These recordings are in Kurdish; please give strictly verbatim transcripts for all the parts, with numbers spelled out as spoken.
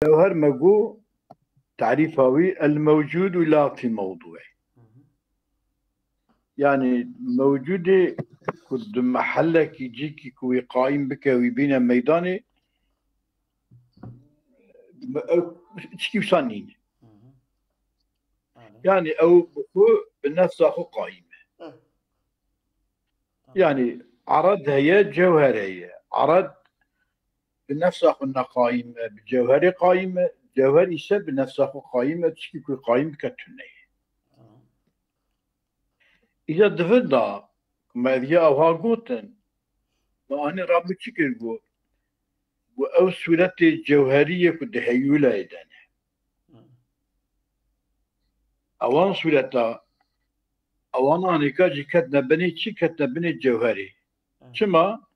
Cewher me got, tarîfa wî, el mewcûdu la fî mewdû'î. Yanî mewcûdê ku di mehellekî, cîkî ku wî qaîm bike, wî bîne meydanê, ew çikî wisa nîne. Yanî ew bi xwe, bi nefsa xwe qaîm e. Yanî ered heye, cewher heye. Ered bi nefsa xwe neqaîm e, bi cewherê qaîm e. Cewher îse bi nefsa xwe qaîm e, çikî ku qaîm bike tune ye. Îca di vir de me ev ya ewha gotin, me anî rabû çi kir, got, got ew sûretê cewherî ye ku di heyûlayê de ne. Ewan sûreta, ewan anêka jî ketine binê çi? Ketine binê cewherê. Çima?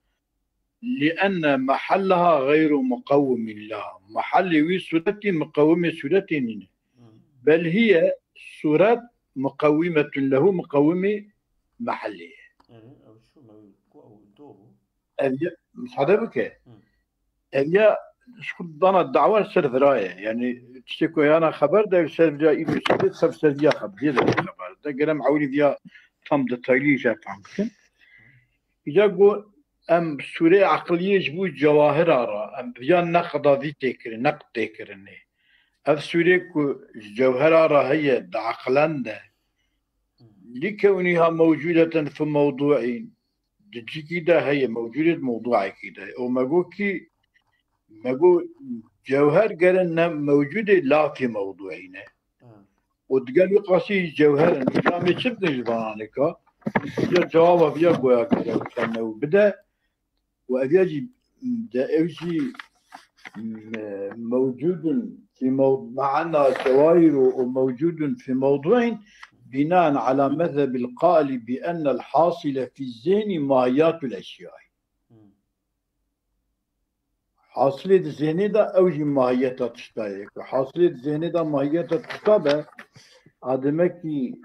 Li enne mehelleha xeyru muqewimîn leha. Mehellê wî sûretî muqewimê sûretê nîne. Bel hiye sûret muqewimetun lehu, muqewimê mehellê ye. Ev ya, misade bike. Ev ya, ji xwe dana dawa ser vira ye. Yanî tiştê ku yana xeber de ser vira, îro ser, ser, ser vira xeber, jê de xeber de. Gerem ewilî vira tam detaylî jê fehm bikin. Îca got, em sûrê eqliyê ji bo cewahira re, em bi vira neqda vî têkirin, neqd têkirinê. Ev sûrê ku ji cewhera re heye, di eqlen de, likewnîha mewcûdeten fi mewdû'în, di cîkî de heye, mewcûdê di mewdû'ekî de. Û me got kî, me got cewher gere ne mewcûdê, lafê mewdû'î ne. Û digel wî qasî cewher in. Îca em ê çi bidin ji vananêka? Ya cewaba viya goya gere û bide. Û ev ya jî de ew jî, m-, mewcûdun fî mew-, me'na cewahir û, û mewcûdun fî mewdû'in bînaen ala mezhebil qaili bi ennel hasile fî zihni mahiyatul eşyai. Hasilê di zênê de ew jî mahiyeta tişta ye. Ku hasilê di zênê de mahiyeta tişta be, a demek ki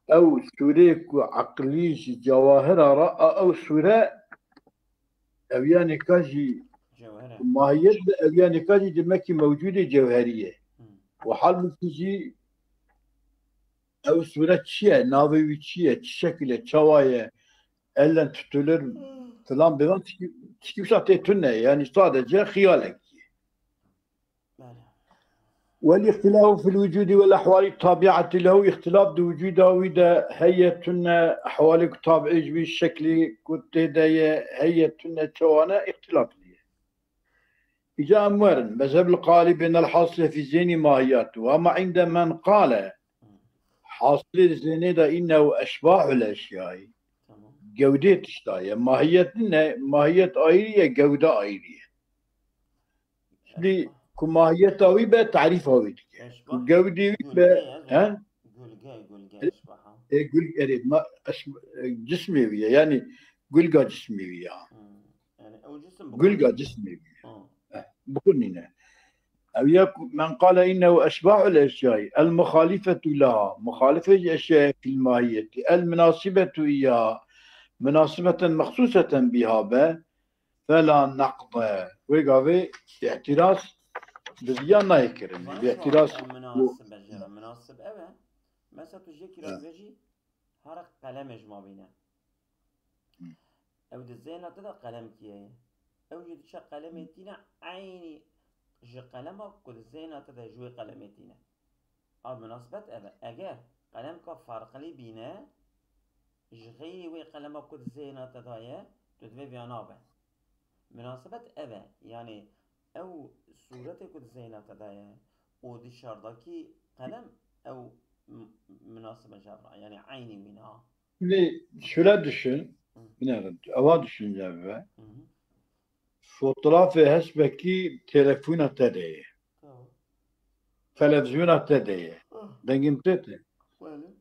ew sûrê ku eqlî ji cewahira re, a ew sûre ew ya nêka jî Cewher e. Mahiyet be, ew ya nêka jî demek ki mewcûdê cewherî ye. Û halbûkî jî ew sûre çi ye, navê wî çi ye, çi şekil e, çawa ye, ellen tutulur filan, bêvan tişkî, tişkî wisa tê tune ye, yanî sadece xiyalekî ye. Belê. Wel îxtilâfu fil wicûdî wel ehwalî tabî'etî lehu, îxtilaf di wicûda wî de heye tune, ehwalê ku tabî ji wî şeklî ku tê de ye, heye tune çawa ne, îxtilaf lê ye. Îca em werin, mezheb li qalî bênel hasile fî zênî mahiyat û ama inde men qale, hasilê di zênê de înnehu eşbahul eşyayî. Tamam. Gewdê tişta ye. Mahiyet nîne, mahiyet ayrî ye, gewde ayrî ye. Şimdi ku mahiyeta wî be, tarîfa wî dike. Ku gewdê wî be, he? Gulge, gulge eşbaha. E, gul-, erê, ma-, eş-, e, cismê wî ye. Yani gulga cismê wî ya. Hmm. Yani ew cisim bi Gulga cismê wî ye. Hmm. Eh, bi xwe nîne. Ew ya ku men qale innehu eşbahul eşyai, el muhalifetu laha, muhalife ji eşyaya fil mahiyeti, el munasibetu iyaha, munasibeten mexsuseten biha be, fela neqde. Wê gavê îtiraz bi viya nayê kirin. Bi îtiraz Munasibe jê re. Munasib ev e. Mesela tu jê kira dibêjî, hara qelemê ji ma bîne. Ew di zêna te de qelem kiye ye. Ew jî diçe qelemê tîne, eynî ji qelema ku di zêna te de ji wê qelemê tîne. A minasibet ev e. Eger qelemka farqlî bîne, ji xeyrî wê qelema ku di zêna te de ye, tu divê viya nabe. Minasibet ev e. Yanî ew sûretê ku di zêna te de ye û dişardakî qelem ew m-, minasibe ji hev re. Yanî eynî wî ne. Lê şöyle düşün, Hı. Binêrin, ava düşünce ve. Hı hı. Fotoğrafê hespekî telefona te de ye. Tamam. Televizyona te de ye. Ah. Dengê min tê te. Belê.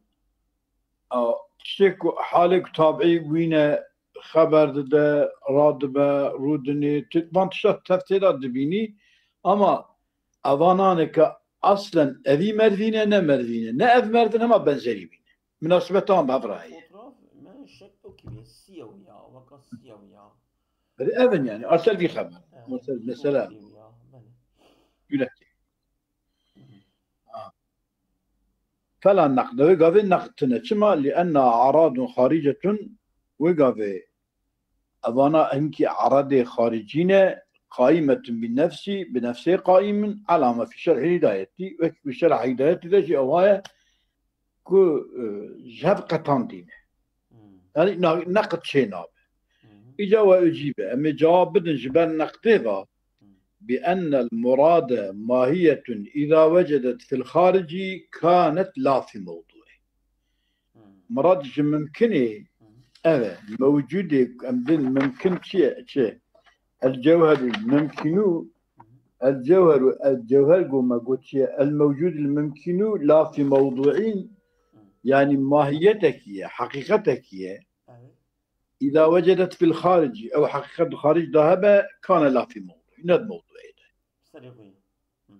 A, tiştê ku halê ku tabî wîne, xeber dide, radibe, rûdinê, tu van tişta tev tê de dibînî, ama evananê ke aslen evî mervîne, ne mervîne, ne ev merdin hema benzerî bîne. Minasibeta wan bi hev re heye. Fotoğraf, me şek o kî bîye, siyew ya, weka siyew ya. Belê ev in yani, a ser vî xeber. Evet, a ser mesela. Siyew ya, belê. Gülek. Fela neqde, wê gavê neqd tune. Çima? Li enna aradun xaricetun, wê gavê evana hinkî aradê xaricî ne, qaimetun bi nefsî, bi nefsê qaimin, ala ma fî şerhî hidayetî, wek bi şerh hidayetî de jî ew heye ku, e, ji hev qetandî ne. Hmm. Yani na-, neqd çê nabe. Hmm. Îca we ecîbe. Em ê cewab bidin ji ber neqdê ve. Hmm. Bi ennel murade mahiyetun îza wecedet fil xaricî kanet la fî mewduî. Hmm. Mirad ji mimkinê Hmm. ev e. Mewcudê em din mimkin çi ye? Çi? El cewheru mimkinu, el cewheru, el cewher go me gotiye, el mewcud el mimkinu la fi mewdu'in, Hmm. yani mahiyetekî ye, heqîqetekî ye. Evet. Îza wecedet fil xaricî, ew heqîqet di xaric de hebe, kane la fi mewdu'in, ne di mewdu'ê de. Serê xwe ye. Hı.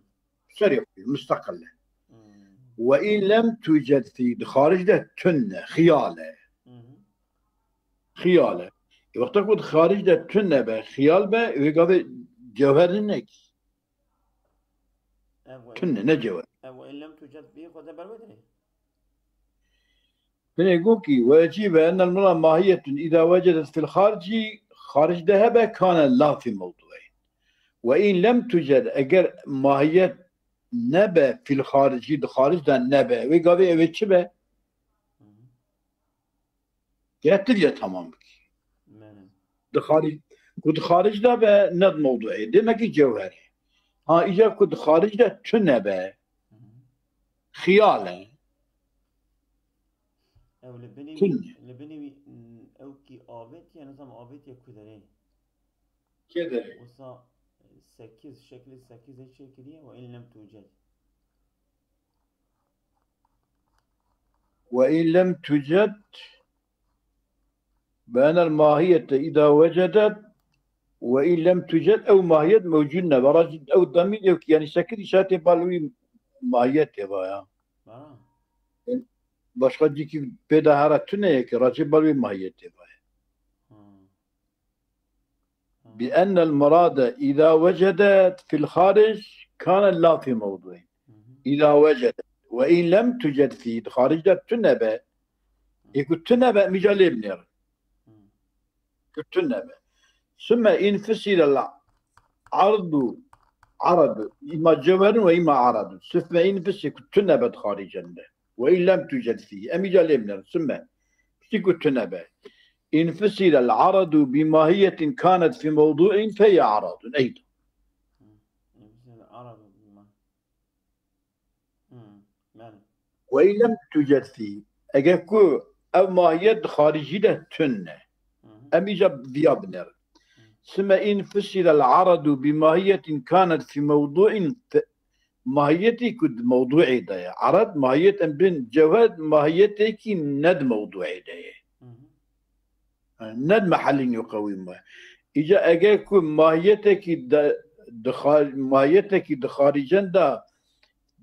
Serê xwe ye, mustaqil e. Hmm. Ve in lem tuced fî, di xaric de tune, xiyal e. Hı hı. Xiyal e. E, wexta ku di xaric de tune be, xiyal be, wê gavê cewher nine kî. Ev ve Tune, in, ne cewher. Ev ve in lem tuced fî, xwe de ber wê dirê. Binê gokî, ve ecîbe ennel murad mahiyetun îza wecedet fil xaricî, xaric de hebe kane la fî mewdu'in. Ve in lem tuced, eger mahiyet nebe fil xaricî, di xaric de nebe, wê gavê ew ê çi be? Hı hı. Gere tu vê tamam bikî. Mene. Di xaric, ku di xaric de be, ne di mewdu'ê, demek ki cewher e. Ha, îca ku di xaric de tune be, Hı hı. xiyal e. Ew li binê Tune. wî, li binê wî, mm, ew kî avêtiye, nizam avêtiye ku derê. Kê derê? Wisa, e, sekiz, şeklê sekizê çêkiriye ve in lem tuced. Ve in lem tuced, be enel mahiyete îda wecedet, ve in lem tuced, ew mahiyet mewcud ne. Ve racî ew demî ew ki, yani sekiz îşaretê bal wî mahiyetê va ya. Ha. Başka cîkî pê de hera tune ye ki racî bal wî mahiyetê va ya. Ha. Bi ennel murade îza wecedet fil xaric kane la fî mewdu'in. Hı hı. Îza wecedet. Ve in lem tuced fî, di xaric de tune be. Hı. Ê ku tune be, mîca lê binêrin. Hı. Ku tune be. Sümme in fusilel ardu, aradu. Îma cewherun ve îma aradun. Sümme in fusil ku tune be di xaricen de. Ve in lem tuced fî. Em îca lê binêrin. Sümme. Piştî ku tune be. In fusilel aradu bi mahiyetin kanet fi mewdu'in fe hiye aradun. Eyda. Hı. In fusilel aradu bi ma-, Hı. Yani. Ve in lem tuced fî. Eger ku ev mahiyet di xaricî de tune. Hı hı. Em îca viya binêrin. Hı. Sümme in fusilel aradu bi mahiyetin kanet fi mewdu'in fe-, mahiyetê ku di mewdu'ê de ye. Arad mahiyet em bin cewher mahiyetekî ne di mewdu'ê de ye. Hı hı. Yani ne di mehelî nû qewîm be. Îca eger ku mahiyetekî de, di xar-, mahiyetekî di xaricen de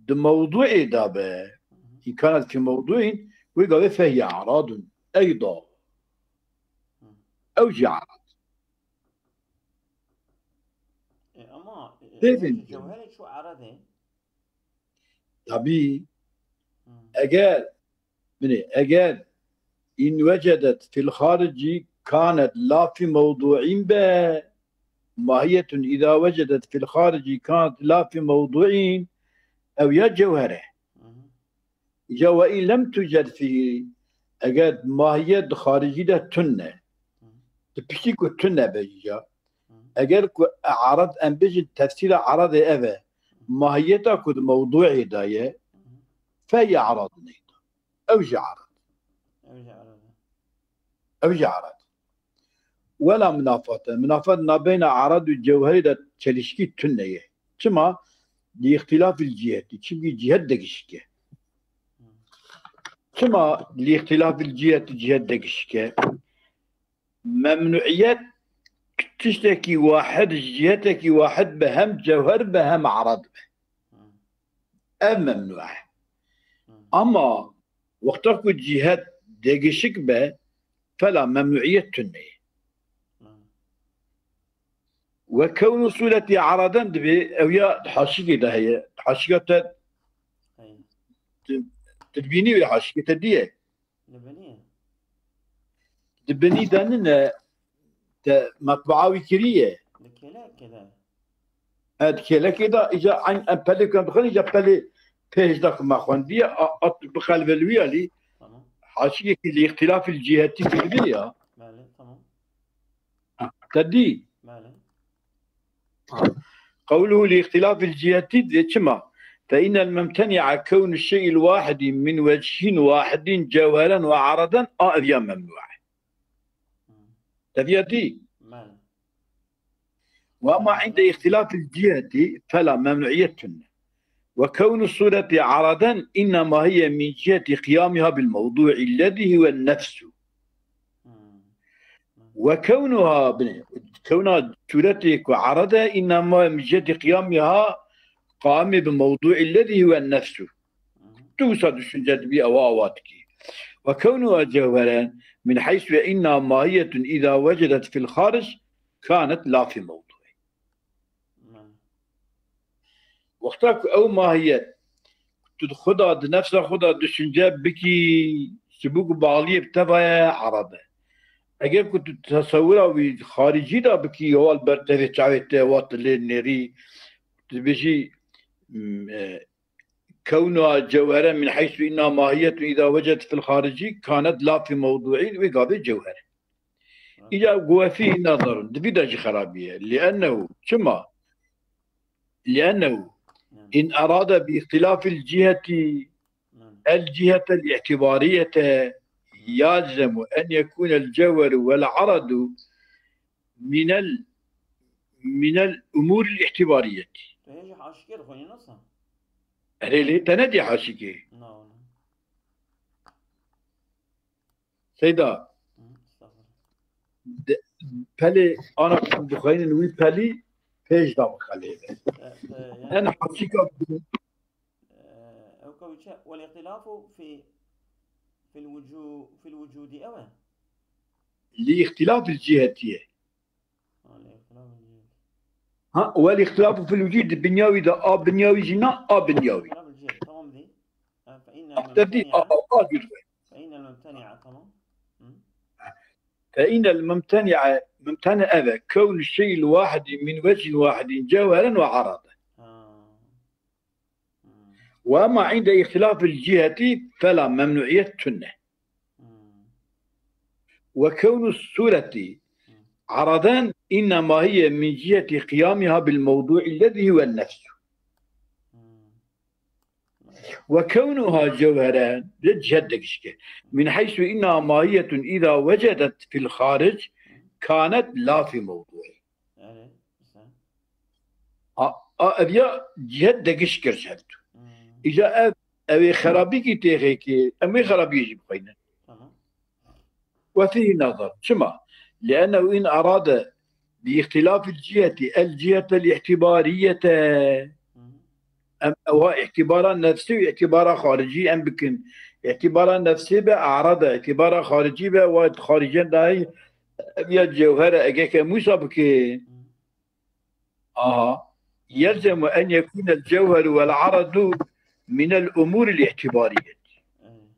di mewdu'ê de be, Hı hı. in kanet fi mewdu'in, wê gavê fe hiye aradun. Eyda. Hı. Ew jî arad. E, ama, e, Tê eger vin. Cewherê çû aradê. Tabî. Hı. Eger, binê, eger in wecedet fil xaricî kanet la fi mewdu'in be, mahiyetun îza wecedet fil xaricî kanet la fi mewdu'in, ew ya cewher e. Hı hı. Îca ve in lem tuced fîhî, eger mahiyet di xaricî de tune, Hı. di piştî ku tune be îca, Hı. eger ku arad em bêjin tefsîra aradê ev e, mahiyeta ku di mewdu'ê de ye, Hı. fe ye aradun eyda. Ew jî arad. Ew jî arad. Ew jî arad. Wela munafate. Munafat nabeyna arad û cewherî de çelişkî tune ye. Çima? Li îxtilafil ciheti. Çimkî cihet degişik e. Çima li îxtilafil ciheti cihet degişik e? Memnuiyet tiştekî wahid, ji cihetekî wahid be, hem cewher be, hem arad be. Ev memnû e. Ama wexta ku cihet degişik be, fela memnûiyet tune ye. Ve kewnu sûretî araden dibê, ew ya di haşikê de heye. Haşika te Heye. di, Tu dibînî wê haşîkê te dî ye. Li binî ye. Di binî de nine, te metbaa wî kiriye. Li kêlekê de. E, di kêlekê de, îca eyn em pelê ku em dixwin, îca pelê pêş de ku me xwendiye, a, a, bi xelve li wî alî, Tamam. haşîkekî li îxtilafî li cîhetî kiriye ya. Belê, tamam. Te dî? Belê. قوله لاختلاف الجهة dê çima? فإن الممتنع كون الشيء الواحد من وجه واحد جوهرا وعرضا a ev ya memnû e. Te viya dî? Belê. وأما عند اختلاف الجهة فلا ممنوعية. وكون الصورة عرضا إنما هي من جهة قيامها بالموضوع الذي هو النفس. وكونها ب-، kewna sûretê ku erede, إنما من جهة قيامها، قائمة بالموضوع الذي هو النفس. Tu wisa düşünce dibî ewa awa dikî. وكونها جوهرا من حيث إنها ماهية إذا وجدت في الخارج كانت لا في موضوع. Wexta ku ew mahiyet, tu di xwe de, di nefsa xwe de düşünce bikî, ji bo ku baliyê bi te ve ye, erebe. Eger ku tu tesewira wî xaricî de bikî, hewa li ber tevê çavê te, hewa tu lê nêrî, tu dibêjî, m, e, كونها جوهرا من حيث إنها ماهية إذا وجدت في الخارج كانت لا في موضوع، wê gavê cewher. Îca ku وفيه نظر, di vî de jî xerabî ye. لأنه, çima? لأنه إن أراد باختلاف الجهة الجهة الاعتبارية يلزم أن يكون الجوهر والعرض من ال-، من الأمور الاعتبارية. Tu hê jî haşîkê dixwînî, nasıl? Erê lê te nedî haşîkê. Na, wala. Seyda, Hı, estağfurullah. De, pelê ana ku dixwînin wî pelî pêş de bixelê be. E, e, yani, En haşîka e, ew ka wî çi? والاختلاف في، في الوجو-، في الوجود ew e? Li îxtilaf il cihetiye. Ha, li îxtilaf il cihetiye. Ha, والاختلاف في الوجود, di binya wî de, a binya wî jî na, a binya wî. اختلاف الجهة, tamam dî. E, فإن A, te dî, a, الممتنع a, a, jûr be. فإن الممتنع, tamam. Hı. فإن الممتنع, mumtene ev e, كون الشيء الواحد من وجه واحد جوهرا وعرضا. Ha. Hmm. وأما عند اختلاف الجهة فلا ممنوعية tune. Hmm. وكون الصورة Hmm. عرضا إنما هي من جهة قيامها بالموضوع الذي هو النفس. Hmm. وكونها جوهرا, de cihet de gişke. من حيث إنها ماهية إذا وجدت في الخارج كانت لا في موضوع. Erê, sen. A, a, ev ya cihet de giş kir ji hev du. Hmm. Îca ev, ew ê xerabîkî têxê kê, em wê xerabiyê jî bixwînin. Tamam. وفيه نظر. Çima? لأنه إن أراد باختلاف الجهة الجهة الاعتبارية. Hı hı. Em ewa îtibara nefsî û îtibara xaricî em bikin. Îtibara nefsî be, erade, îtibara xaricî be, wa xaricen dahî ev ya cewher e, ege ke em wisa bikin. Hı. Aha. يلزم أن يكون الجوهر والعرض من الأمور الاعتبارية. Evet.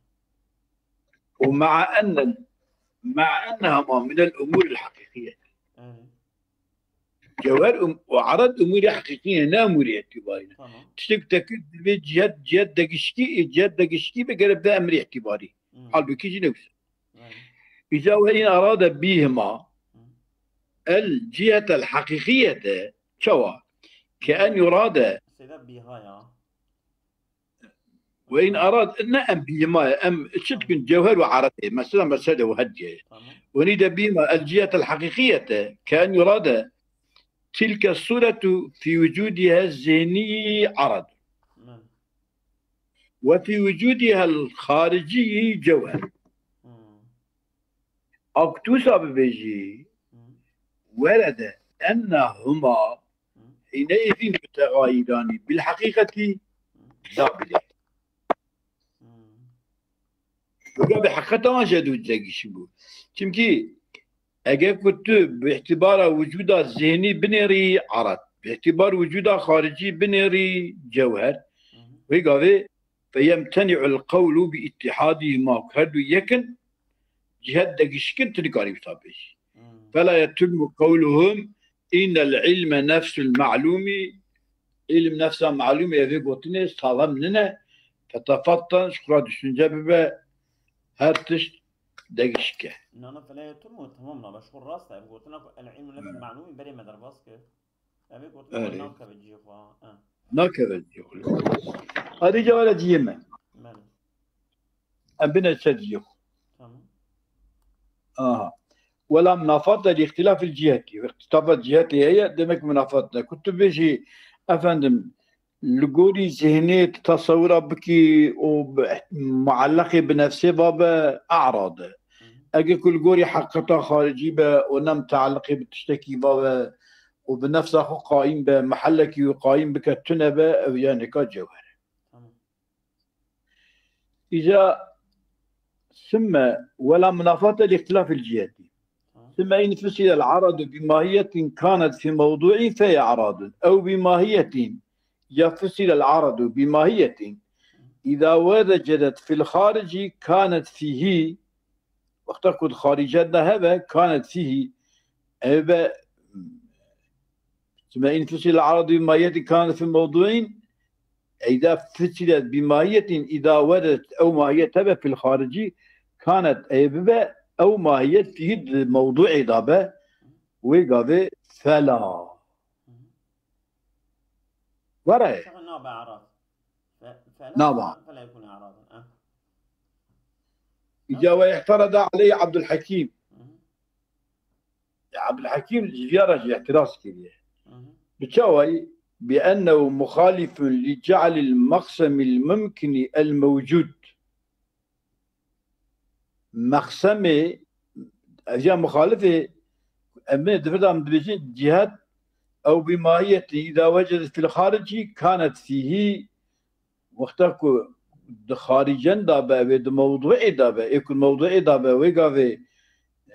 ومع أن، مع أنهما من الأمور الحقيقية. Evet. Cewher um-, û erad umûrê heqîqî ne, ne umûrê îtîbarî ne. Tamam. Tiştek tekir divê cihet, cihet degişkî, cihet degişkî be gere be emrê îtîbarî. Hı. Halbukî jî ne wisa. Yani. Îca we in erade bîhima Hı. el cihetel heqîqiyete çawa? Ke en yurade. Seyda bîha ya. Ve in erad, ne em bîhima ye, em çi dikin, cewher ve eradê. Mesela, mesela de wehediye. Tamam. Wenî de bîhima el cihetel heqîqiyete, ke en yurade tilke suretu fi wucudiha zihni erad. Hı. Ve fi wucudiha el xaricî cewher. Hı. Ak tu wisa bibêjî, Hı. werede ennehuma Hı. hîneîzîn mutegayîranî bil heqîqetî Hı. la bilê. Hı. Wega bi heqîqeta wan jê dû cegişî bû. Çimkî eger ku tu bi îtibara wicûda zihnî binêrî erad, bi îtibar wicûda xaricî binêrî cewher, Hı hı. wê gavê فيمتنع القول باتحادهما, her du yek in, cihet degişik in, tu nikarî wisa bêjî. Hmm. فلا يتم قولهم إن العلم نفس المعلوم, îlim nefsa malûmê, evê gotinê sağlam nine, فتفطن, ji xwe re düşünce bibe, her tişt degişik e. Nana, فلا يتم, tamam, nana, ji xwe rast e. Ev gotina ku العلم نفس المعلوم berê me derbas kir. Ev ê gotina ku, erê, nakeve cihê xwe. Ha. Nakeve cihê xwe. Hadi ca were cihê me. Belê. Em bine ser cihê xwe. Tamam. Aha. ولا منافاة لاختلاف الجهة. Îxtilafa cihetê heye, demek munafat ne. Ku tu bêjî, efendim, li gorî zihnê tu tesewira bikî û bi, muelleqê bi nefsê babe, e'rad e. Hı hı. Ege ku li gorî heqîqeta xaricî be û ne muteleqê bi tiştekî babe û bi nefsa xwe qayîm be, mehellekî wî qayîm bike, tune be, ew ya nika cewher e. Tamam. Îca ثم ولا منافاة لاختلاف الجهة. ثم إن فصل العرض بماهية كانت في موضوع فهي إعراض، أو بماهية، ya فصل العرض بماهية إذا وجدت في الخارج كانت فيه, wexta ku di xarîce de hebe, كانت فيه, ew be, ثم إن فصل العرض بماهية كانت في موضوع, إذا فصلت بماهية, إذا وردت, ew mahiyet hebe في الخارج, كانت, ê bibe, ew mahiyet فيه, di mewduê de be, wê gavê فلا. Were. Nabe e'rad. Fe-, fela, nabe. Fela yekun e'radan. Eh. Îca we اعترض عليه عبد الحكيم. Hı hı. Abdulhekîm ji vîya re jî îtiraz kiriye. Hı hı. Bi çawayî? بأنه مخالف لجعل المقسم الممكن الموجود. Mexsemê, ev ya muxalifê, em ê di vir de em dibêjin cihet, ew bi mahiyetî, îda wecedî fil xaricî kanet fîhî, wexta ku di xarîcen de be, wê di mewduê de be, ê ku mewduê de be, wê gavê,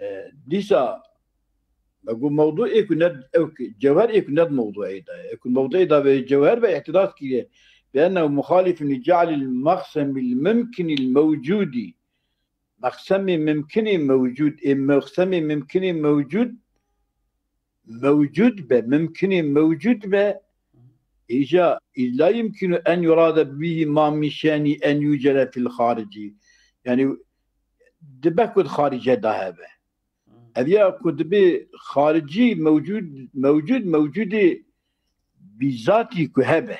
e, dîsa, me got mewdu ê ku ne, ew ki, cewher ê ku ne di mewduê de ye. Ê ku mewduê de be, cewher be, îtiraz kiriye. بأنه مخالف لجعل المقسم الممكن الموجود. Mexsemê mimkinê mewcûd, ê mexsemê mimkinê mewcûd, mewcûd be, mimkinê mewcûd be, îja, لا يمكن أن يراد به ما من شأنه أن يوجد في الخارج. Yani, dibe ku di xarîce de hebe. Ev ya ku dibê xaricî mewcûd, mewcûd, mewcûdê bîzatî ku hebe.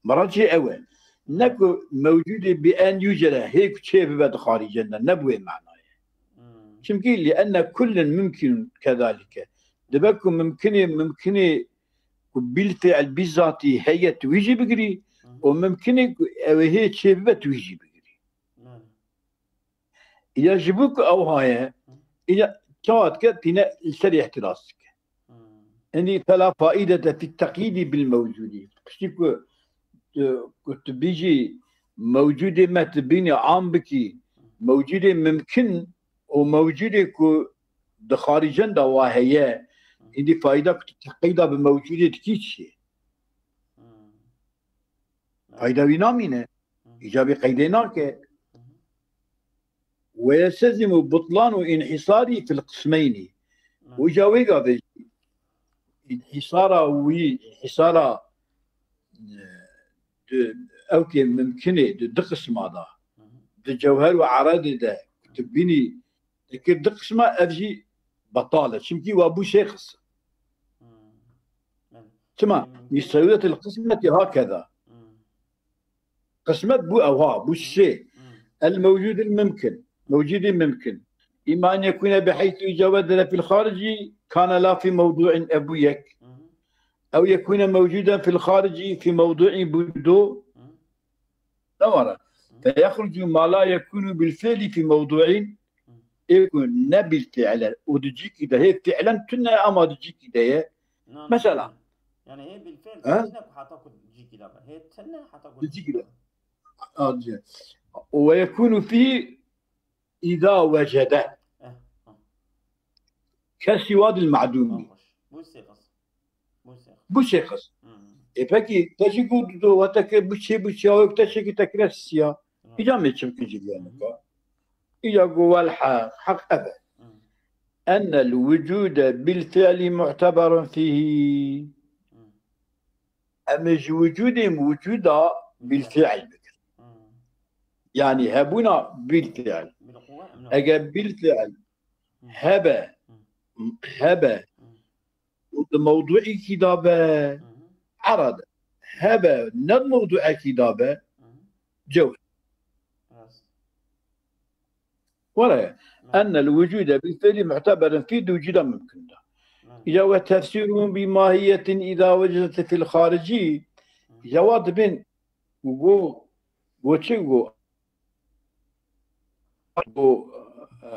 Meracê ew e. Ne ku mewcûdê bi en yûcere hê ku çê bibe di xarîcen de, ne bi wê manayê. Çimkî لأن كلا ممكن كذلك. Dibe ku mimkinê, mimkinê ku bil fiil, bi zatî heye, tu wî jî bigirî û mimkinê ku ew ê hê çê bibe, tu wî jî bigirî. Îja ji bo ku ew haye, îja çawa dike, tîne li ser îhtiras dike. Hindî فلا فائدة في التقييد بالموجود. Piştî ku tu, ku tu bîjî mewcûdê me tu bînî am bikî, mewcûdê mimkin û mewcûdê ku di xarîcen de wa heye, hindî fayda ku tu teqîda bi mewcûdê dikî çi ye? Fayda wî namîne. Îca vê qeydê nake. ويستلزم بطلان انحصاره في القسمين. Îca wê gavê jî înhîsara wî, înhîsara, e, di, ew kê mimkinê di du qisma de, di cewher û eredê de, tu bînî dikir du qisma, ev jî betal e. Çimkî wa bû sê qism. Çima? مستوية القسمة هكذا. Qismet bû ew ha, bû sê. الموجود الممكن. Mewcûdê mimkin. إما أن يكون بحيث إذا وجد في الخارج كان لا في موضوع, ev bû yek. Ew yekûne mewcûden fil xaricî fî mewduî, bû du. Ne were. Feyexrucu ma la yekûnu bil fiilî fî mewduîn. Ê ku ne bil fiile û di cîkî de, hê fiilen tune ama di cîkî de ye. Mesela. Yani hê bil fiil tune ku heta ku cîkî de be. Hê tune heta ku di cîkî de. Ve yekûnu fî îda wecede. Kes siwadil ma'dûmî. Bu sê qism. Bu sê qism. E peki, te jî got do, wate ke biçê, biçê, ew te çekî te kire siya. Îca me çi bikin jî biyaneka. Îca go wel heq, heq ev e. Ennel vücude bil fi'li mu'teberun fihi. Em ê ji vücudê mewcuda bil fi'l bikin. Yani hebûna bil fi'l. Eger bil fi'l hebe, hebe, û di mewduîkî de be, erad, hebe, ne di mewduekî de be, cewher. Were, ennel vücude bil fi'li mu'teberun fi, di vücuda mümkün de. Ya ve tefsirun bi mahiyetin iza vecedet fil harici, ya wa dibin, go, go çi go, go, e,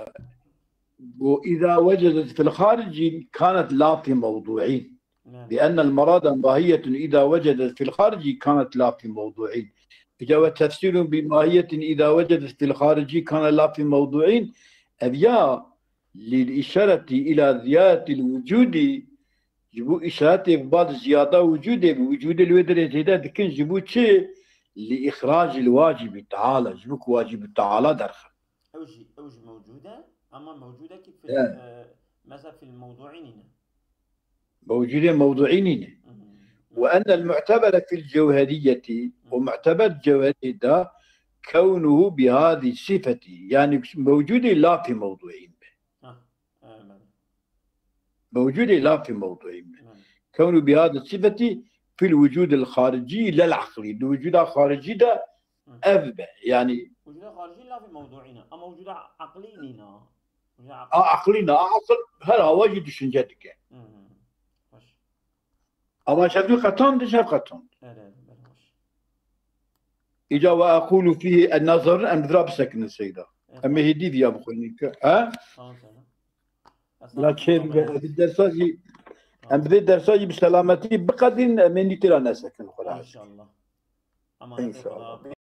go iza vecedet fil harici kanet la fi mewdu'in. Bi ennel marada mahiyetun iza vecedet fil harici kanet la fi mewdu'in. Îca ve tefsirun bi mahiyetin iza vecedet fil harici kanet la fi mewdu'in. Ev ya lil işareti ila ziyadetil vücudi, ji bo îşaretê bi bad ziyada vücudê, bi vücudê li wê derê zêde dikin, ji bo çi? Li îxracil wacibî teala, ji bo ku wacibî teala derxin. Ew jî, ew jî mewcûd e, ama mewcûdekî fil, e, mesela fil mewduî nîne. Mewcûdê mewduî nîne. Ve ennel mu'tebere fil cewheriyeti, û mu'teber cewheriyê de kewnuhu bi hadî sifeti, yani mewcûdê la fi mewduîn be. Mewcûdê la fi mewduîn be. Kewnu bi hadî sifeti fil vücudil harici lel aqli. Di vücuda harici de ev be. Yani vücuda harici la fi mewduî ne. Ama vücuda aqlî nîne. A aqlî ne, a aql her awa jî düşünce dike. Ama şevdû qetand, şev qetand. Îca ve aqulu fîhî en nazarin, em dira bisekinin seyda. Em ê hêdî viya bixwînin ke, he? La çêr be, ez dersa jî, em bi vê dersa jî bi selametî biqedîn, em ê nîtira nesekin xwe. İnşallah. Ama inşallah.